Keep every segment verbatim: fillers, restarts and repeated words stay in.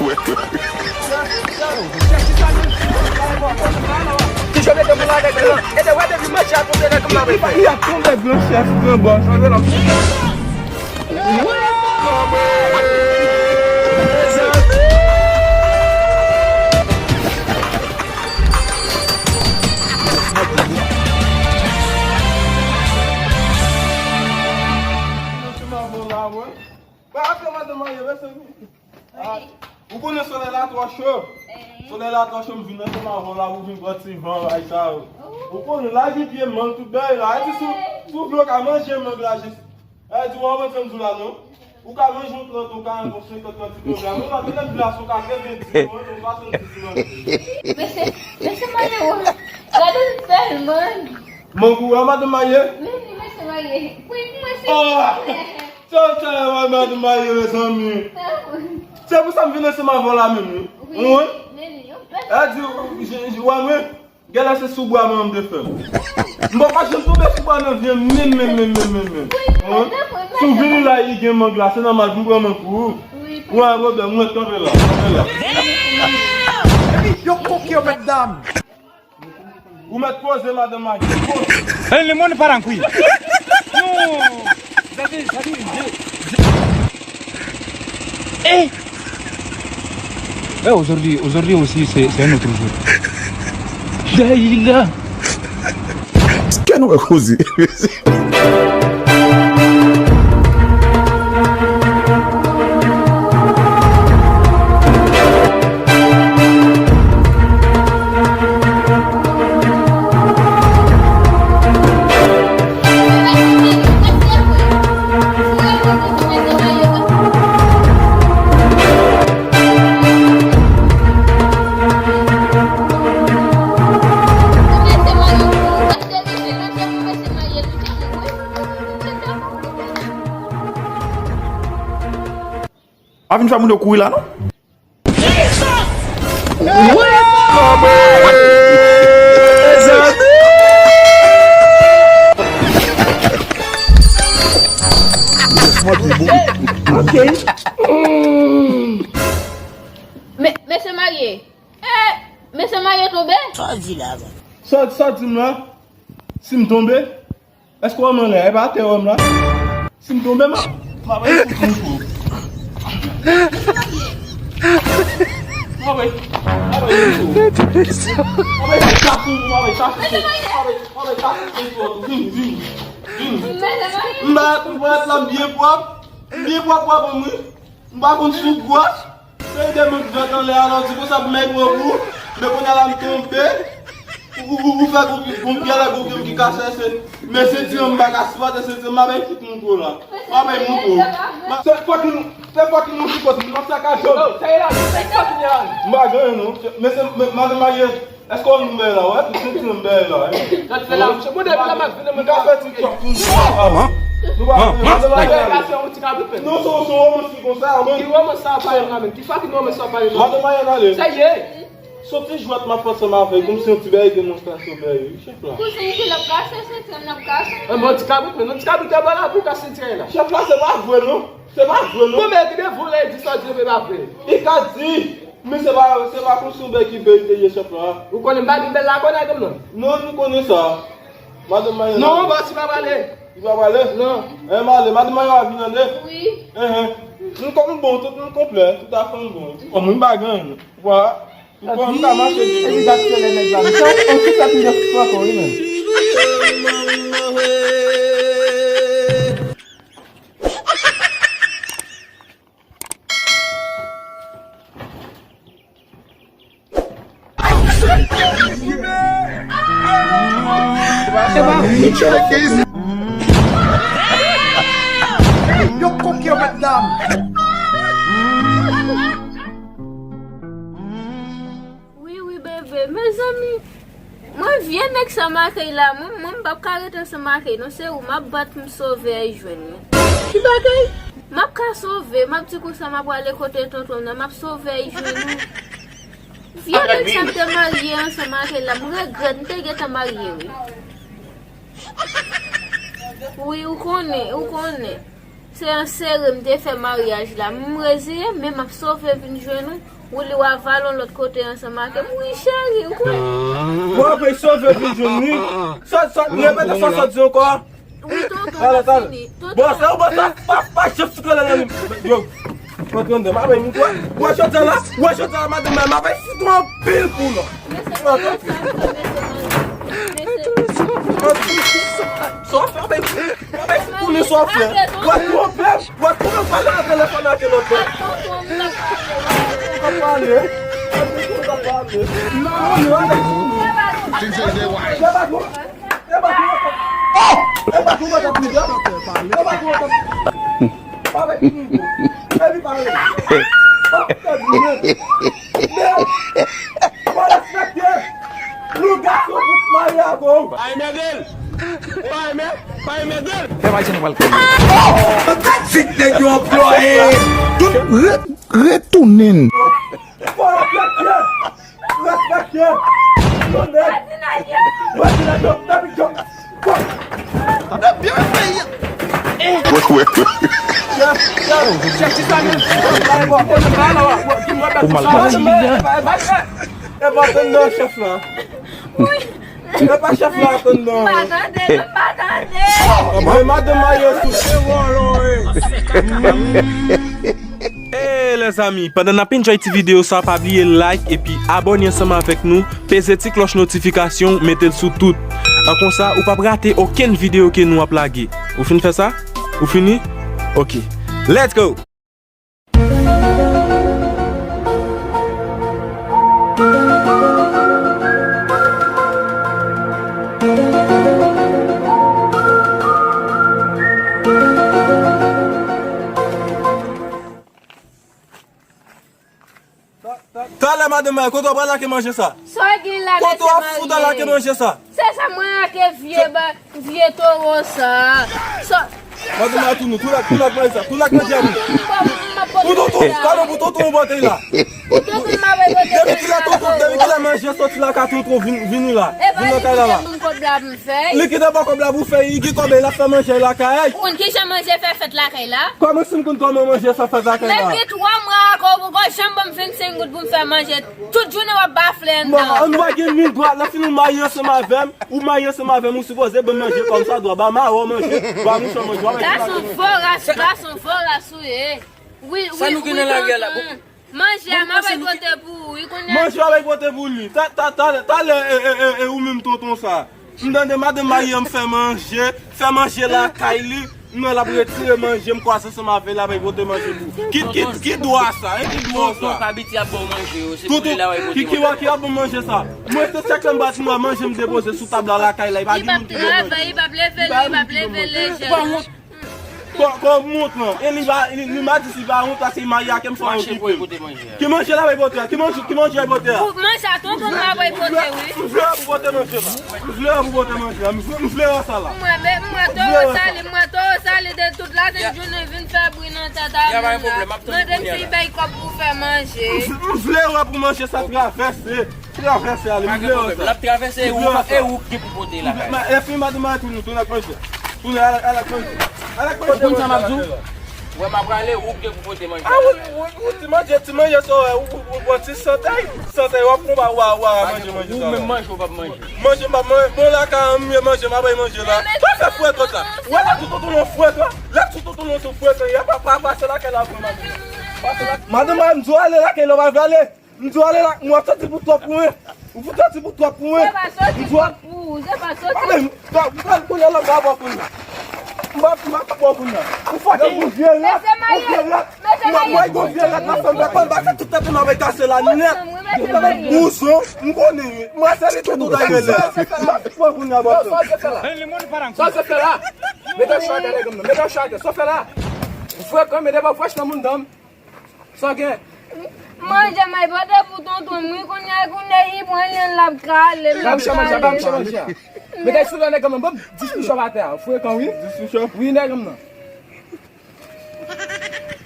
Ti jwe mete moun avèk gran. E te wè depi manche a tonbe nan kanpe. Li ap tonbe gran chèf, gran bòs. Ba afè madanm mwen ye, mezanmi. Ah, ou konnen solèy la twò cho. Solèy la twò cho, m vin ansanm avè w la, ou vin pran ti van, ay sa yo. Ou konnen, la gen pye mang, tout bagay la. E di sou, sou vle w ka manje mang la jis. E di w anvan fè m di w la non. Ou ka manje yon trant, yon karant, yon senkant, yon ti pwoblèm. Ou pa tande m di la sou katrevenndis, yon swasanndiz mang. Mesye, mesye Mario, gade l bèl mang. Mang ou a, madanm Maye? Wi, wi, mesye Maye. Wi, wi, mesye. Oh! Sa, sa, madanm Maye, mezanmi. Se pou sa m vin ansanm avè w la menm, wi. Wi. Wi. E di, j-, j-, wè mwen, genlè se sou bwa mwen m te fè. M pa pa janm tonbe sou bwa nan vi m, menm, menm, menm, menm, menm, menm. Wi, wi. Si w vini la, li gen mang la, se nòmal pou m pran mang pou ou. Wi, pa gen pwoblèm, mwen kanpe la, kanpe la. Epi, yo koke yo, mèt dam. Ou mèt poze, madanm Maye. Poze. El demonio para aquí. No. Gade, gade, gade. Eh. Eh, aujourd'hui, aujourd'hui aussi, c'est, c'est un autre jour. Daïla. Kè nou wè koze. Pa vin fè moun yo kouri la, non? Ok. Men, mesye Marye. Eh, mesye Marye tonbe? Sa w di la, man? Sa, sa w di m la? Si m tonbe? Èske w wè m anlè? E pa atè w wè m la? Si m tonbe, m a, m a bay kout moun tou. M a bay, m a bay kout tou. M a bay kout tou, m a bay chache tou. M a bay, m a bay chache tou. Vini, vini, vini. M ba, m ba la byen pwòp. M byen pwòp, pwòp, wi. M pa konn sou gwòs. Se de moun ki fèt anlè a, lè w di konsa pou mèt pran pou ou, men kounye a la m tonbe. Ou, ou, ou fè gon, gon pyè la, gon pyè m ki kase, se, men senti an m pa ka sipòte, senti an m pa bay kout moun pou la. M pa bay moun pou. Se fòk nou, se fòk nou ki kote, m ap sakaje w. Sa e la, se fòk nou la. M pa gen anyen non. Men se, men, madanm Marye, èske w wè m bèl la, wè? Tout senti an m bèl la, wè? Sa te fè la, m se mode la, m ap vin nan mwen ka fè TikTok tou. Nou pa, nou pa, nou pa, non, se yon, se yon romans ki konsa, mwen. Ki romans sa w pale la menm? Ki fucking romans sa w pale la? Madanm Marye, ale. Sa ye? Se yon ti jwèt m ap fè ansanm avè w, kòmsi yon ti bagay demonstrasyon bagay, wi, chèf la. Kouzen, ki l ap kase, se krèm l ap kase. An bon ti kabrit, men non ti kabrit a bò la pou kase ti bagay la. Chèf la, se pa vre non. Se pa vre non. Bon, men ki de vre la, di sa di, men pa vre. Li ka di, men se pa, se pa kòmsi yon bagay ki verite ye, chèf la. Ou konnen m pa gen bèl la, konnen non non. Non, nou konnen sa. Madanm Marye. Non, bòs, li pa prale. Li pa prale? Non. Eh, m ale. Madanm Marye a vin ale? Wi. Eh, eh. Nou kòm bon, tout nou konplè, tout afè nou bon. Kòm mwen pa gen anyen. Vwala. Mwen ka mache byen. Epi dat se lè nèg la. Misye, on ti tèt li de fou ankò, wi, menm. Yo koke yo mèt dam. Wi, wi, bebe. Mezanmi, mwen vye nèg sa make la, mwen, mwen m p ap ka rete ansanm ak li non, se ou m ap bat pou m sove al jwenn li. Ki bagay? M ap ka sove, m ap di konsa m ap prale kote tonton m nan, m ap sove al jwenn ou. Vye nèg sa m te marye ansanm ak li la, m regrèt, m te gentan marye wi. Wi, ou konnen, ou konnen. Se an sere m te fè maryaj la. M reziye m, men m ap sove vin jwenn ou. Ou li w a vale yon lòt kote ansanm ak m. Wi, cheri, ou kwè? Mwen ap sove vin jwenn li. Sa, sa, repete sa, sa di ankò. Wi, tonton, m ap fini. Tonton. Bon, se ou, bon, sa, pa, pa, chèf, fout anlè nan li. Yo, mwen tande, m ap bay moun kwè. Wè, jodi a la, wè, jodi a la, madanm, m ap bay fout anpil pou nou. Sa w fè, bay, bay, konnen sa w fè. Wè, twonpe m, wè, twonpe m, pale nan telefòn ak lòt la. Ou ka pale. Ou ka pale. Non, non, non. Epa tou, epa tou, epa tou, epa tou, epa tou. Pa vin pou mwen. Epi pa vin. Oh, tèt mwen. Men, pa respekte. Nou gason pou marye avè w. Pa enmède l. Pa enmè, pa enmède l. Fè Ayisyen nou pral kòmanse. Tout nèg yo anplwaye. Tout re-, retounen. Fò respekte. Respekte. Tande. Respekte. Tande byen peyi a. Ou mal pale. E pa tann nan chèf la. E pa chèf la tann nan. M pa tande, m pa tande. Men madanm marye sou. Hey, lèzanmi, pandan n ap enjoy ti videyo sa, pa bliye like epi abòne ansanm avèk nou, peze ti klòch notifikasyon, mete l sou tout. An konsa, ou p ap rate okenn videyo ke nou ap lage. Ou fin fè sa? Ou fini? Ok. Let's go! Talè, madanm, kote w pral lage manje sa? Sa w gen la, mesye marye? Kote w ap fout al lage manje sa? Se sa mwen lage vye ba, vye towo sa. Sa. Madanm, tou nou, tou lage, tou lage manje sa, tou lage manje a nou. Pou tonton, talè pou tonton w pote la. Pou tonton m ap pote manje sa. Depi kilè tonton, depi kilè manje soti lakay tonton vin, vini la? Vin nan kay la la. Li kite bò kòb la pou fè, li gen kòb la, l ap fè manje lakay. Ou konn kijan manje fè fèt lakay la? Kòman si m konn kòman manje sa fèt lakay la? Depi twa mwa ankò, ou poko janm ban m vennsenk goud pou m fè manje. Tout jounen w ap bafle anndan. Bon, nou pa gen mil dwa, lè fini w marye ansanm avè m, ou marye ansanm avè m, ou sipoze ban m manje kòmsadwa, ba mawon manje, ba mouchwa manje. Gason voras, gason voras ou ye. Wi, wi, wi, tonton. Manje a m ap pote pou ou, wi, kounye a. Manje a m ap pote pou li. Ta, ta, ta, talè, e, e, e, e, ou menm tonton sa. M tande madanm marye m fè manje, fè manje lakay li. M wè l ap retire manje, m kwaze ansanm avè l, l ap pote manje pou ou. Ki, ki, ki dwa sa, hein? Ki dwa sa? Tonton k abitye ap ba w manje yo, se pou li l ap pote manje. Ki, ki, ki ap ban m manje sa? Mwen se chak lè m pati m wè manje m depoze sou tab la lakay la, li pa gen moun ki ban manje. Li p ap travay, li p ap leve, li p ap leve leje. Kò, kò wont lan. E li pa, li, li pa di si pa wont, paske li marye ak m, fò okipe. Ki manje l ap pote a? Ki manje, ki manje l ap pote a? Pou manje a, tonton m ap pote, wi. M vle pou pote manje la. M vle pou pote manje la. M vle, m vle wè sa la. M wè, men, m wè towo sali, m wè towo sali de tout ladann jounen vin fè bri nan tèt a moun la. Mande m si l bay kòb pou fè manje. M vle wè pou manje sa travèse. Travèse ale, m vle wè sa. L ap travèse, e ou, e ou k gen pou pote lakay. Lè fini madanm mwen tounen, tounen ak manje. Tounen al, al ak manje. Al ak manje. Ou konn sa m ap di w? Wè m ap prale, ou k gen pou pote manje. A, ou, ou, ou, ti manje, ti manje sa, ou, ou, ou pran ti santèy. Santèy, w ap pran, w a, w a, w a manje, manje sa. Ou menm manje, ou p ap manje. Manje, m p ap manje. Bon, lakay an, m ye manje, m ap bay manje la. Pa fè fwèt konsa. Wè, lè tout tonton nou fwèt, wè. Lè tout tonton nou sou fwèt, y a pa, pa pase lakay la pou manje. Pase la. Madanm, m di w ale lakay la, w pa vle ale. M di w ale la, m w ap soti pou twòp pou mwen. Ou pou soti pou twòp pou mwen. Se pa soti twòp pou ou, se pa soti. A, men, m pral kounye a la, m pa bò kounye a. M pa, m pa bò kounye a. Ou fòke pou vye rèt, ou vye rèt. M ap mwen gon vye rèt nan fè m fè kòl, ba se tout tèt ou m ap kase la nèt. Ou tande bouzon, m konnen wi. Mwen se li tout ou ta rele. M ap bò kounye a, bò. Sa w fè la? Mete w chante, nèg m nan. Mete w chante. Sa w fè la? Ou frekan, mete bò frèch nan moun danm. Sa w gen? Manje m ay pote pou tonton m, wi, kounye a, kounye a, li pran li, l ap kale. Ba m chan manje a, ba m chan manje a. Mete sou la, nèg m nan, ban m dis push up atè a. Frekan, wi. Dis push up? Wi, nèg m nan.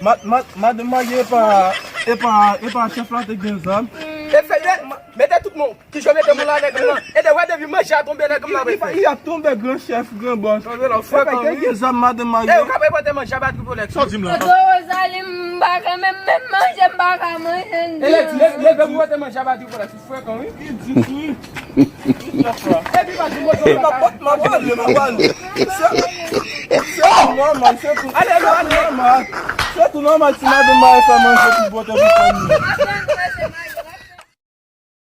Ma, ma, madanm marye, e pa, e pa, e pa chèf la te gen zam. E fè de, ma, Mete tout moun. Kijan w mete moun la nan nèg lan? E de wè depi manje a tonbe nèg m nan. Li ap tonbe, gran chèf, gran bòs. Frè, pa gen zam madanm mari. E ou ka pote manje a ba tripolex. Sa w di m la? Tonton Rosalie, m pa ka menm, menm manje, m pa ka manje. E lè di leve pou pote manje a ba tripolex. Frekan wi. Li di wi. Epi pa di mwen. M ap pale, m ap pale. Se tou nòmal, se tou nòmal. Se tou nòmal si madanm mari fè manje pou pote pou fanmi.